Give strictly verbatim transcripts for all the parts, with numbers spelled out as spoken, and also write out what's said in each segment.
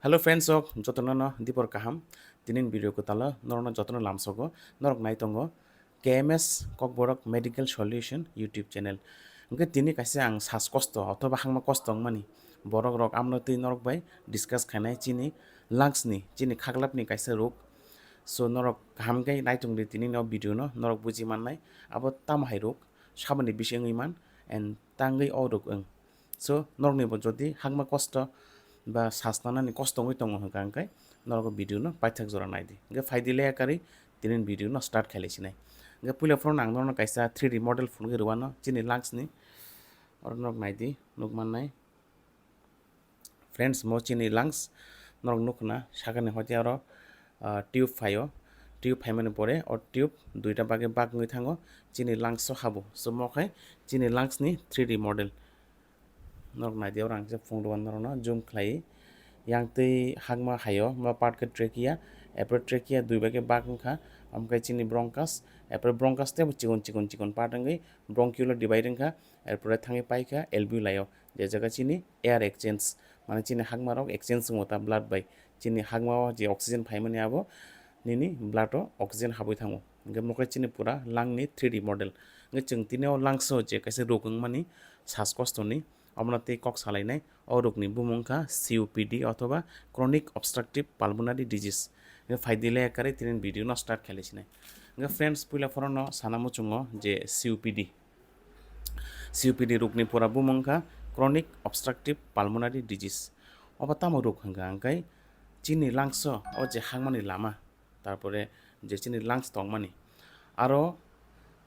Hello friends, ok, jotono no dipor kaham. Tinin video kwtalo norokno jotono lamsogo, norok nai tongo K M S Kokborok Medical Solution YouTube channel. Hwnkhe tini kaisa ang sas kosto othoba hangma kosto wngmani borok rok amno twi norok bai discuss khainai chini lungs ni, chini khaklap ni kaisa rok. So norok kaham khe nai tongdi tini no video no, norok buji mannai abo tamo hai rok, saboni bisi wngwi man and tangwi o rok wng. So norokni bo jodi hangma kosto ba sas nanani kosto wngwi tongo hwnkha hwnkhe norok video no paithak jora naidi. Hwnkhe phaidi leya karwi tinin video no start khailai sinai. Hwnkhe puila phone ang norokno kaisa three D model phunugwi rwano chini lungs ni, oro norok naidi, nuk mannai. Friends, mo chini lungs norok nukhna sakani hoti aro, ah, tube phaio. Tube phaimani pore o tube duita bagwi bak wngwi thango, chini lungs o habo. So mo khe chini lungs ni three D model. Norok naidi, oro ang khe phungrwano norokno zoom khlai. Yang twi hangma haio, mo part khe trachea, apre trachea dui bagwi bak wngkha, omo khe chini bronchus, apre bronchus teibo chikon chikon chikon part wngwi bronchiole divide wngkha, erpore thangwi paikha alveoli o, je jaga chini air exchange, mane chini hangma rok exchange wngo ta blood bai, chini hangma o je oxygen phaimani abo nini blood o oxygen habwi thango. Hwnkhe mo khe chini pura lung ni three D model. Hwnkhe chwng tini o lungs o je kaisa rok wngmani sas kosto ni, omono tei kok salainai, o rokni bumung wngkha C O P D othoba chronic obstructive pulmonary disease. Hwnkhe phaidi leya karwi tinin video no start khailai sinai. Hwnkhe friends, puila phorono sana muchungo je C O P D. C O P D rokni pura bumung wngkha chronic obstructive pulmonary disease. Obo tamo rok hwnkha hwnkhe chini lungs o, o je hangmani lama, tarpore je chini lungs tongmani, aro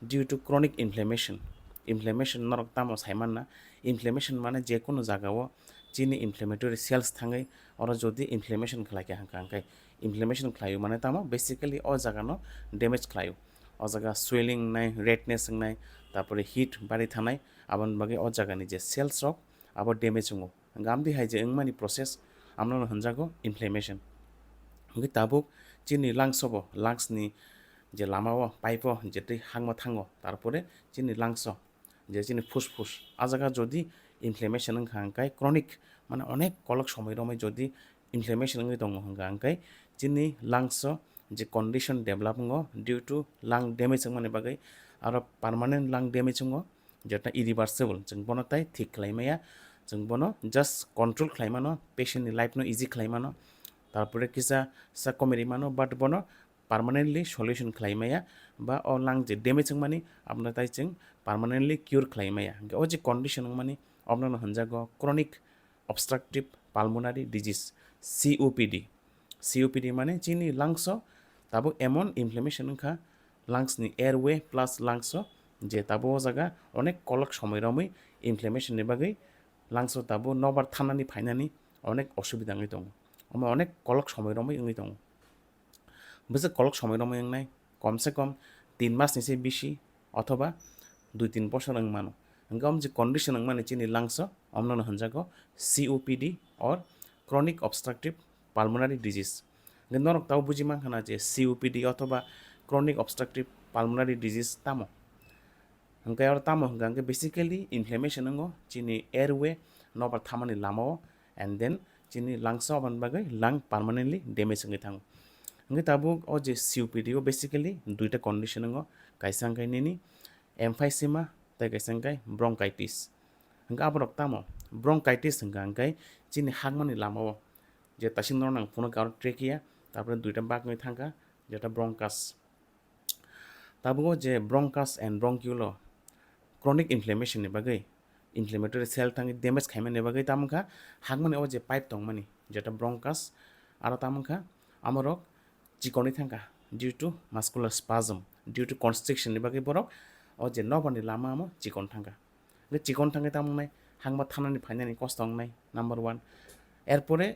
due to chronic inflammation, inflammation norok tamo saimanna, inflammation mane je kunu jagao chini inflammatory cells thangwi oro jodi inflammation khlaikha hwnkha hwnkhe, inflammation khlaio mane tamo basically o jagano damage khlaio, o jaga swelling wngnai, redness wngnai, tarpore heat bari thanai, aboni bagwi o jagani je cells rok abo damage wngo. Hwnkhe amtwi hai je wngmani process, amno hwnjago inflammation. Hwnkhe tabuk chini lungs o bo, lungs ni je lama o, pipe o je twi hangma thango, tarpore chini lungs o je chini phusphus, a jaga jodi inflammation wngkha hwnkhe chronic, mane onek kolok somoi romwi jodi inflammation wngwi tongo hwnkha hwnkhe chini lungs o je condition develop wngo due to lung damage wngmani bagwi, aro permanent lung damage wngo, jeta irreversible, chwng bono tai thik khlai maya, chwng bono just control khlai mano, patient ni life no easy khlai mano, tarpore kisa sa komiri mano, but bono permanently solution khlai maya, ba o lung je damage wngmani abono tai chwng permanently cure khlai maya. Hwnkhe o je condition wngmani, obono hwnjago chronic obstructive pulmonary disease, C O P D. C O P D mane chini lungs o tabuk emon inflammation wngkha, lungs ni airway plus lungs o, je tabuk o jaga onek kolok somoi romwi inflammation ni bagwi lungs o tabuk nobar thanani phainani onek osubida wngwi tongo. Omo onek kolok somoi romwi wngwi tongo. Bwswk kolok somoi romwi wngnai, komse kom tin mas ni se bisi othoba dui tin bosor wng mano. Hwnkhe omo je condition wng mani chini lungs o, omno no hwnjago C O P D or chronic obstructive pulmonary disease. Hwnkhe norok tabo buji mankha na je C O P D othoba chronic obstructive pulmonary disease tamo? Hwnkhe oro tamo hwnkha hwnkhe basically inflammation wngo chini airway, nobar thamani lama o, and then chini lungs o, aboni bagwi lung permanently damage wngwi thango. Hwnkhe tabuk o je C O P D o basically duita condition wngo, kaisa hwnkhe nini emphysema tei kaisa hwnkhe bronchitis. Hwnkhe aborok tamo? Bronchitis hwnkha hwnkhe chini hangmani lama o je tasing norok nang phunukha aro trachea, tarpore duita bak wngwi thangkha, jeta bronchus. Tabuk o je bronchus and bronchiole o chronic inflammation ni bagwi, inflammatory cell thangwi damage khaimani bagwi tamo wngkha hangmani o je pipe tongmani, jeta bronchus, aro tamo wngkha amorok chikonwi thangkha due to muscular spasm, due to constriction ni bagwi borok o je nobar ni lama amo chikon thangkha. Hwnkhe chikon thangkhe tamo wngnai, hangma thanani phainani kosto wngnai, number one. Erpore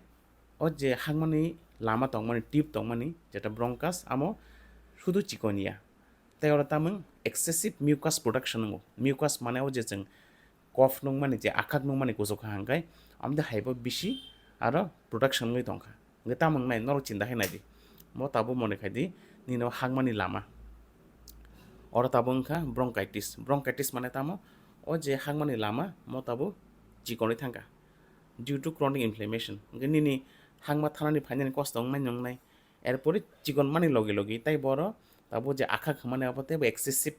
o je hangmani lama tongmani, tube tongmani, jeta bronchus, amo sudu chikon ya. Tei oro tamung excessive mucus production wngo. Mucus mane o je chwng cough nungmani, je akhak nungmani kuchuk kha hwnkhe, amde haibo bisi aro production wngwi tongkha. Hwnkhe tamo wngnai, norok chinta khe naidi. Mo tabuk mone khaidi, nini o hangmani lama. Oro tabuk wngkha bronchitis. Bronchitis mane tamo? O je hangmani lama, mo tabuk chikonwi thangkha. Due to chronic inflammation. Hwnkhe nini hangma thanani phainani kosto wngnai nwngnai. Erpore chikon mani logi logi tai boro tabo je akha khmani abo teibo excessive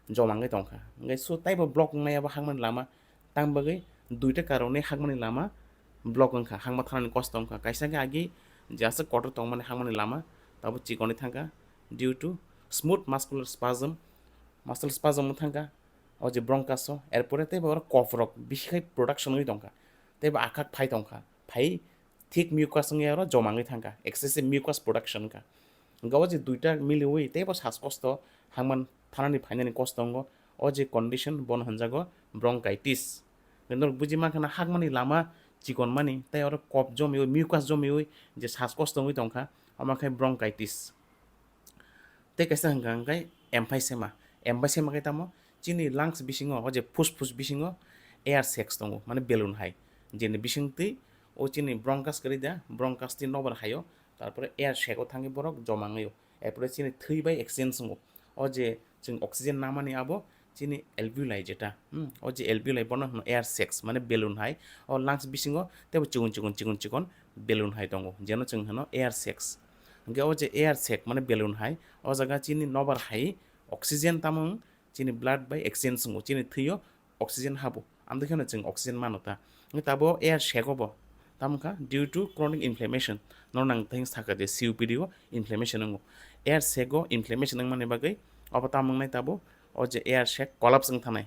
joma wngwi tongkha. Hwnkhe so taibo block wngnai abo hangmani lama. Tang bagwi duita karone hangmani lama block wngkha, hangma thanani kosto wngkha. Kaisa khe agi je aswk kotor tongmani hangmani lama tabo chikonwi thangkha due to smooth muscular spasm, muscle spasm wng thangkha o je bronchus o. Erpore teibo oro cough rok bisi khai production wngwi tongkha, teibo akhak phai tongkha, phai thick mucus wngya oro joma wngwi thangkha, excessive mucus production wngkha. Hwnkhe o je duita miliwi teibo saskosto hangman thanani phainani kosto wngo. O je condition bono hwnjago bronchitis. Norok buji mankha na hakmani lama chikonmani tei oro cough jomiwi, mucus jomiwi je saskosto wngwi tongkha, omo khe bronchitis. Tei kaisa hwnkha hwnkhe emphysema. Emphysema khe tamo chini lungs bisingo, o je phusphus bisingo air sacs tongo, mane balloon hai. Jeni bisingtwi o chini bronchus kwrwi da, bronchus twi nobar haio, tarpore air sac o thangwi borok joma wngo. Erpore chini thwi bai exchange wngo. O je chwng oxygen namani abo chini alveoli jeta, hmm, o je alveoli bono hwno air sacs, mane balloon hai. O lungs bisingo teibo chikon chikon chikon chikon balloon hai tongo, jeno chwng hwno air sacs. Hwnkhe o je air sac mane balloon hai, o jaga chini nobar hai oxygen tamo chini blood bai exchange wngo, chini thwio oxygen habo, amtwi kheno chwng oxygen mano ta. Hwnkhe tabo air sac o bo tamo kha due to chronic inflammation, no nang thang sakha je C O P D o inflammation wngo. Air sac o inflammation wngmani bagwi obo tamo wngnai tabo, o je air sac collapse wng thanai,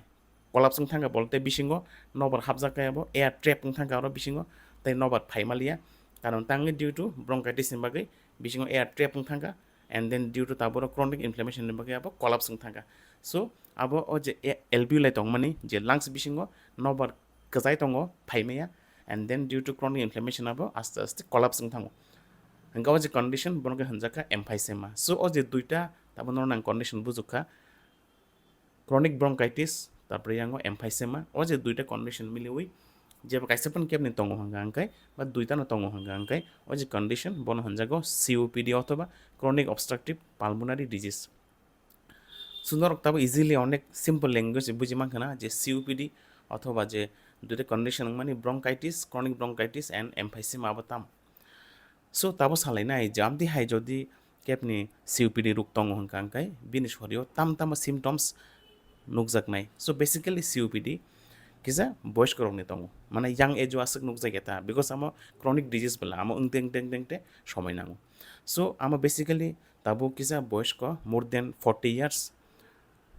collapse wng thangkha bol tei bisingo nobar hapjak khe abo air trap wng thangkha oro bisingo, tei nobar phai maliya, karon tangwi due to bronchitis ni bagwi bisingo air trap wng thangkha, and then due to taboro chronic inflammation ni bagwi abo collapse wng thangkha. So abo o je a-, alveoli tongmani je lungs bisingo nobar kwchai tongo phaimaya, and then due to chronic inflammation abo aste aste collapse wng thango. Hwnkhe o je condition bono khe hwnjak kha emphysema. So o je duita tabo norok nang condition bujukha, chronic bronchitis, tarpore yango emphysema, o je duita condition miliwi jeba kaisa phano kebni tongo hwnka hwnkhe ba duita no tongo hwnka hwnkhe o je condition bono hwnjago C O P D othoba chronic obstructive pulmonary disease. So norok tabo easily onek simple language buji mankha na je C O P D othoba je duita condition wngmani bronchitis, chronic bronchitis and emphysema abo tamo. So tabo salainai je amtwi hai jodi kebni C O P D rok tongo hwnka hwnkhe bini sorio tam tamo symptoms nukjaknai. So basically C O P D kisa boyoskorokni tongo, mane young age o aswk nukjakya ta, because amo chronic disease bwla, amo wngte wngte wngte wngte somoi nango. So amo basically tabuk kisa boyosko more than forty years,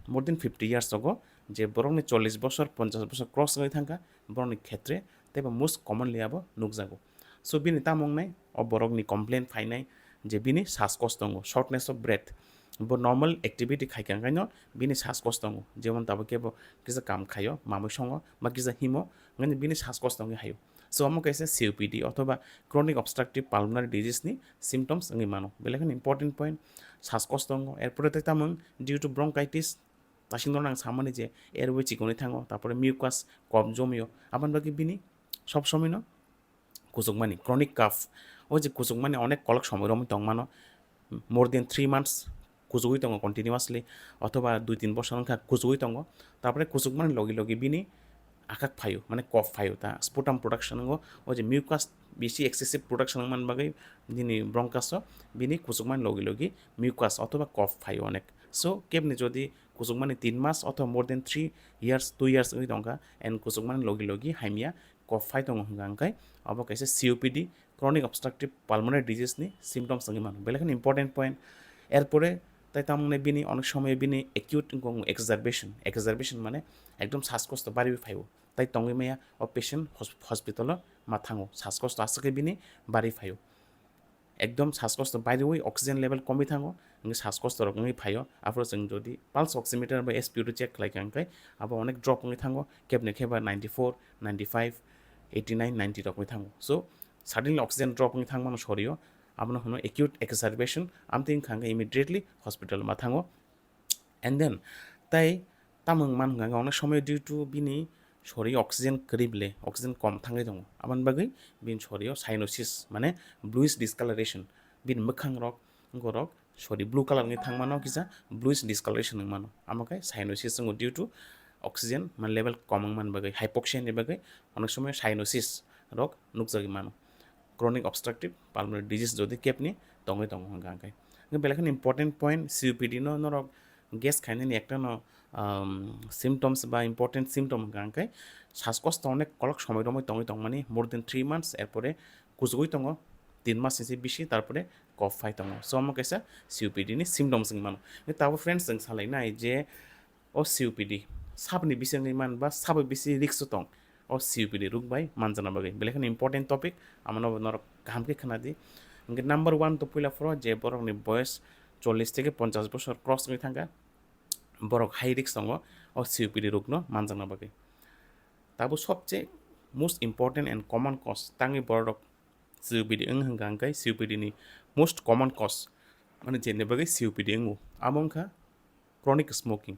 more than fifty years rogo, je borokni chollish bosor, ponchash bosor cross wngwi thangkha, borokni khetre teibo most commonly abo nukjago. So bini tamo wngnai, o borokni complain phainai je bini saskosto tongo, shortness of breath, bo normal activity khaikha hwnkhaino bini saskosto tongo, jemon tabuk khe bo kisa kam khaio, mamui songo ba kisa himo, hwnkhaino bini saskosto wngwi haio. So omo kaisa C O P D othoba chronic obstructive pulmonary disease ni symptoms wngwi mano. Belai kheno important point, saskosto tongo. Erpore tei tamo wng due to bronchitis, tasing no nang samani je airway chikonwi thango, tarpore mucus, cough jomio, aboni bagwi bini sob somoi no kuchukmani, chronic cough, o je kuchukmani onek kolok somoi romwi tongmano, more than three months kuchugwi tongo continuously, othoba dui tin bosor wngkha kuchugwi tongo, tarpore kuchukmani logi logi bini akhak phaio, mane cough phaio ta, sputum production wngo, o je mucus bisi excessive production wngmani bagwi nini bronchus o bini kuchukmani logi logi mucus othoba cough phaio onek. So kebni jodi kuchukmani tin mas othoba more than three years, two years wngwi tongkha and kuchukmani logi logi hamya cough phai tongo hwnka hwnkhe abo kaisa C O P D, chronic obstructive pulmonary disease ni symptoms wngwi mano. Belai kheno important point. Erpore tai tamo wngnai bini onek somoyo bini acute wngkha exacerbation. Exacerbation mane ekdom saskosto bariwi phaio. Tai tongwi maya o patient hos-, hospital o ma thango. Saskosto aswk khe bini bari phaio. Ekdom saskosto bariwi oxygen level komwi thango, hwnkhe saskosto rok wngwi phaio. Aphuru chwng jodi pulse oximeter bai S P O two check khlaikha hwnkhe abo onek drop wngwi thango, kebni khe ba ninety four, ninety five, eighty nine, ninety rok wngwi thango. So suddenly oxygen drop wngwi thangmano sorio, abono hwno acute exacerbation, amtwi wngkha hwnkhe immediately hospital ma thango. And then tai tamo wng man hwnka hwnkhe onek somoy due to bini sorio oxygen kwrwi bwle, oxygen kom thangwi tongo, aboni bagwi bini sorio cyanosis mane bluish discoloration, bini mwkhang rok wngorok sori blue colour wngwi thangmano, kisa bluish discoloration wngmano, amo khe cyanosis wngo due to oxygen mane level kom wngmani bagwi, hypoxia ni bagwi onek somoy cyanosis rok nukjagwi mano. chronic obstructive pulmonary disease jodi kebni tongwi tongo hwnka hwnkhe. Hwnkhe belai kheno important point, C O P D no norok guess khainani ekta no, um, symptoms ba important symptom hwnka hwnkhe sas kosto onek kolok somoi romwi tongwi tongmani more than three months, erpore kuchugwi tongo tin mas ni se bisi, tarpore cough phai tongo. So omo kaisa C O P D ni symptoms wngwi mano. Tabo friends, chwng salainai je o C O P D saboni bisi wngwi man ba sabo bisi risk o tong o C O P D rok bai manjakna bagwi. Belai kheno important topic, amo no norok kaham khe khna di. Hwnkhe number one to puila phoro je borok ni boyes chollish theke ponchash bosor cross wngwi thangkha, borok high risk tongo o C O P D rok no manjakna bagwi. Tabo sobche most important and common cause tangwi borok C O P D wng hwnka hwnkhe C O P D ni most common cause, mane, jeni bagwi C O P D wngo, amo wngkha chronic smoking.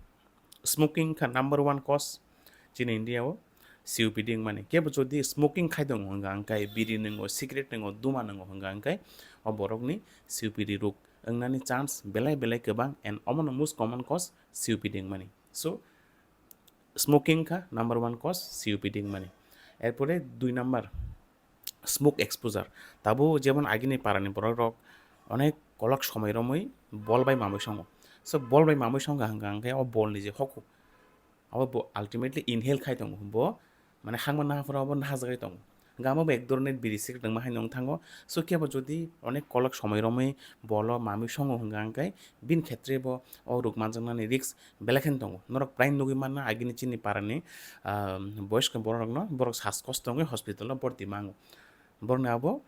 Smoking wngkha number one cause chini India o C O P D wngmani. Kebo jodi smoking khai tongo hwnka hwnkhe, biri nwngo, cigarette nwngo, duma nwngo hwnka hwnkhe, o borokni C O P D rok wngnani chance belai belai kwbang, and omono most common cause C O P D wngmani. So smoking kha number one cause C O P D wngmani. Erpore dui number, smoke exposure. Tabo jemon agini parani borok rok onek kolok somoi romwi bol bai mamwi songo. So bol bai mamwi songkha hwnka hwnkhe o bol ni je hoku, abo bo ultimately inhale khai tongo, bo mane hangma naha phora bo nahajagwi tongo. Hwnkhe amo bo ek dhoroner biri cigarette wngma hai wng thango. So kebo jodi onek kolok somoi romwi bolo mamwi songo hwnka hwnkhe bini khetre bo o rok manjaknani risk belai kheno tongo. Norok prai nugwi manna, agini chini parani, ah, boyos khe borok rokno borok sas kosto wngwi hospital o borti mango. Borokni abo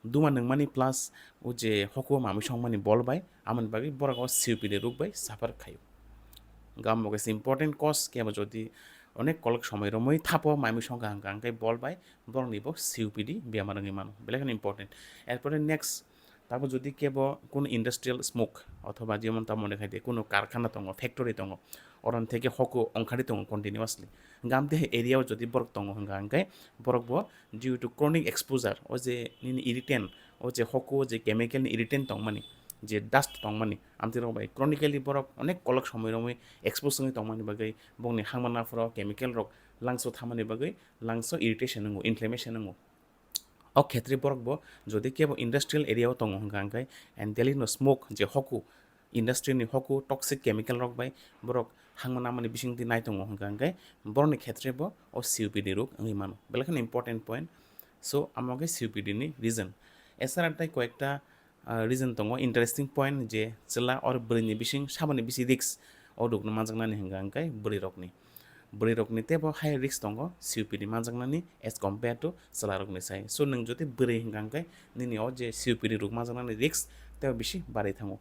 duma nungmani plus o je hokuo mamwi songmani bol bai, amoni bagwi borok o C O P D rok bai suffer khaio. Hwnkhe amo kaisa important cause, kebo jodi onek kolok somoi romwi thapo mamwi songkha hwnka hwnkhe bol bai borokni bo C O P D bemar wngwi mano, belai kheno important. Erpore next, tabo jodi kebo kunu industrial smoke othoba jemon tamo wngkha de kunu karkhana tongo, factory tongo, oron theke hokuo ongkhari tongo continuously. Hwnkhe amtwi hai area o jodi borok tongo hwnka hwnkhe borok bo due to chronic exposure, o je nini irritant, o je hokuo je chemical ni irritant tongmani, je dust tongmani, amtwi rok bai chronically borok onek kolok somoi romwi expose wngwi tongmani bagwi bongni hangma naphoro chemical rok lungs o thamani bagwi lungs o irritation wngo, inflammation wngo. O khetre borok bo jodi kebo industrial area o tongo hwnka hwnkhe, and daily no smoke je hokuo, industry ni hokuo toxic chemical rok bai borok hangma namani bisingtwi nai tongo hwnka hwnkhe, borokni khetre bo o C O P D rok wngwi mano, belai kheno important point. So amo khe C O P D ni reason. Esara tai koyekta, ah, reason tongo, interesting point, je chwla or bwrwi ni bising saboni bisi risk o rok no manjaknani hwnka hwnkhe bwrwi rokni. Bwrwi rokni teibo high risk tongo C O P D manjaknani as compare to chwla rokni sai. So nwng jodi bwrwi hwnka hwnkhe nini o je C O P D rok manjaknani risk teibo bisi barwi thango.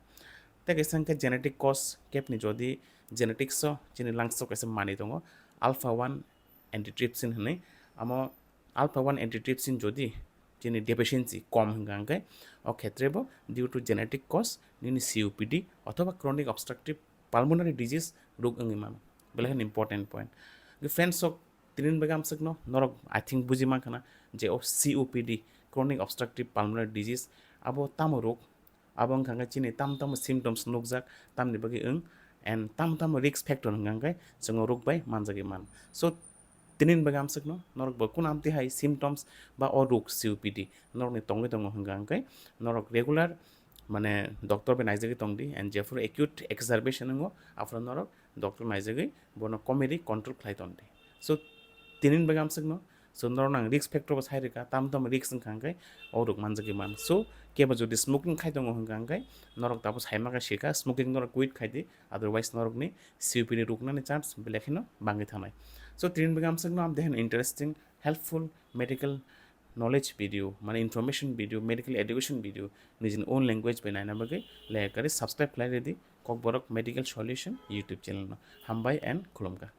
Tei kaisa hwnkhe genetic cause, kebni jodi genetics o chini lungs o kaisa manwi tongo, alpha one antitrypsin hinwi. Amo alpha one antitrypsin jodi chini deficiency kom hwnka hwnkhe, o khetre bo due to genetic cause nini C O P D othoba chronic obstructive pulmonary disease rok wngwi mano. Belai kheno important point. Friends, sok tinin bagwi amswkno norok, I think, buji mankha na je o C O P D, chronic obstructive pulmonary disease, abo tamo rok, abo wngkha khe chini tamo tamo symptoms nukjak, tamni bagwi wng, and tamo tamo risk factor hwnka hwnkhe chwng o rok bai manjagwi man. So tinin bagwi amswkno norok bo kunu amtwi hai symptoms ba o rok C O P D norokni tongwi tongo hwnka hwnkhe norok regular, mane, doctor bai naijagwi tongdi, and jephuru acute exacerbation wngo, aphuru norok doctor naijagwi bono comedy control khlai tongdi. So tinin bagwi amswkno, so norok nang risk factor bo sai rwkha, tamo tamo risk wngkha hwnkhe o rok manjagwi man. So kebo jodi smoking khai tongo hwnka hwnkhe norok tabuk sai mankha, sikha smoking norok quit khaidi, otherwise norokni C O P D ruknani chance belai kheno bangwi thangnai. So tinin bagwi amswkno am dehen interesting, helpful medical knowledge video, mane, information video, medical education video nijini own language bai naina bagwi like ari subscribe khlai redi Kokborok Medical Solution YouTube channel no. Hambai and khulumkha.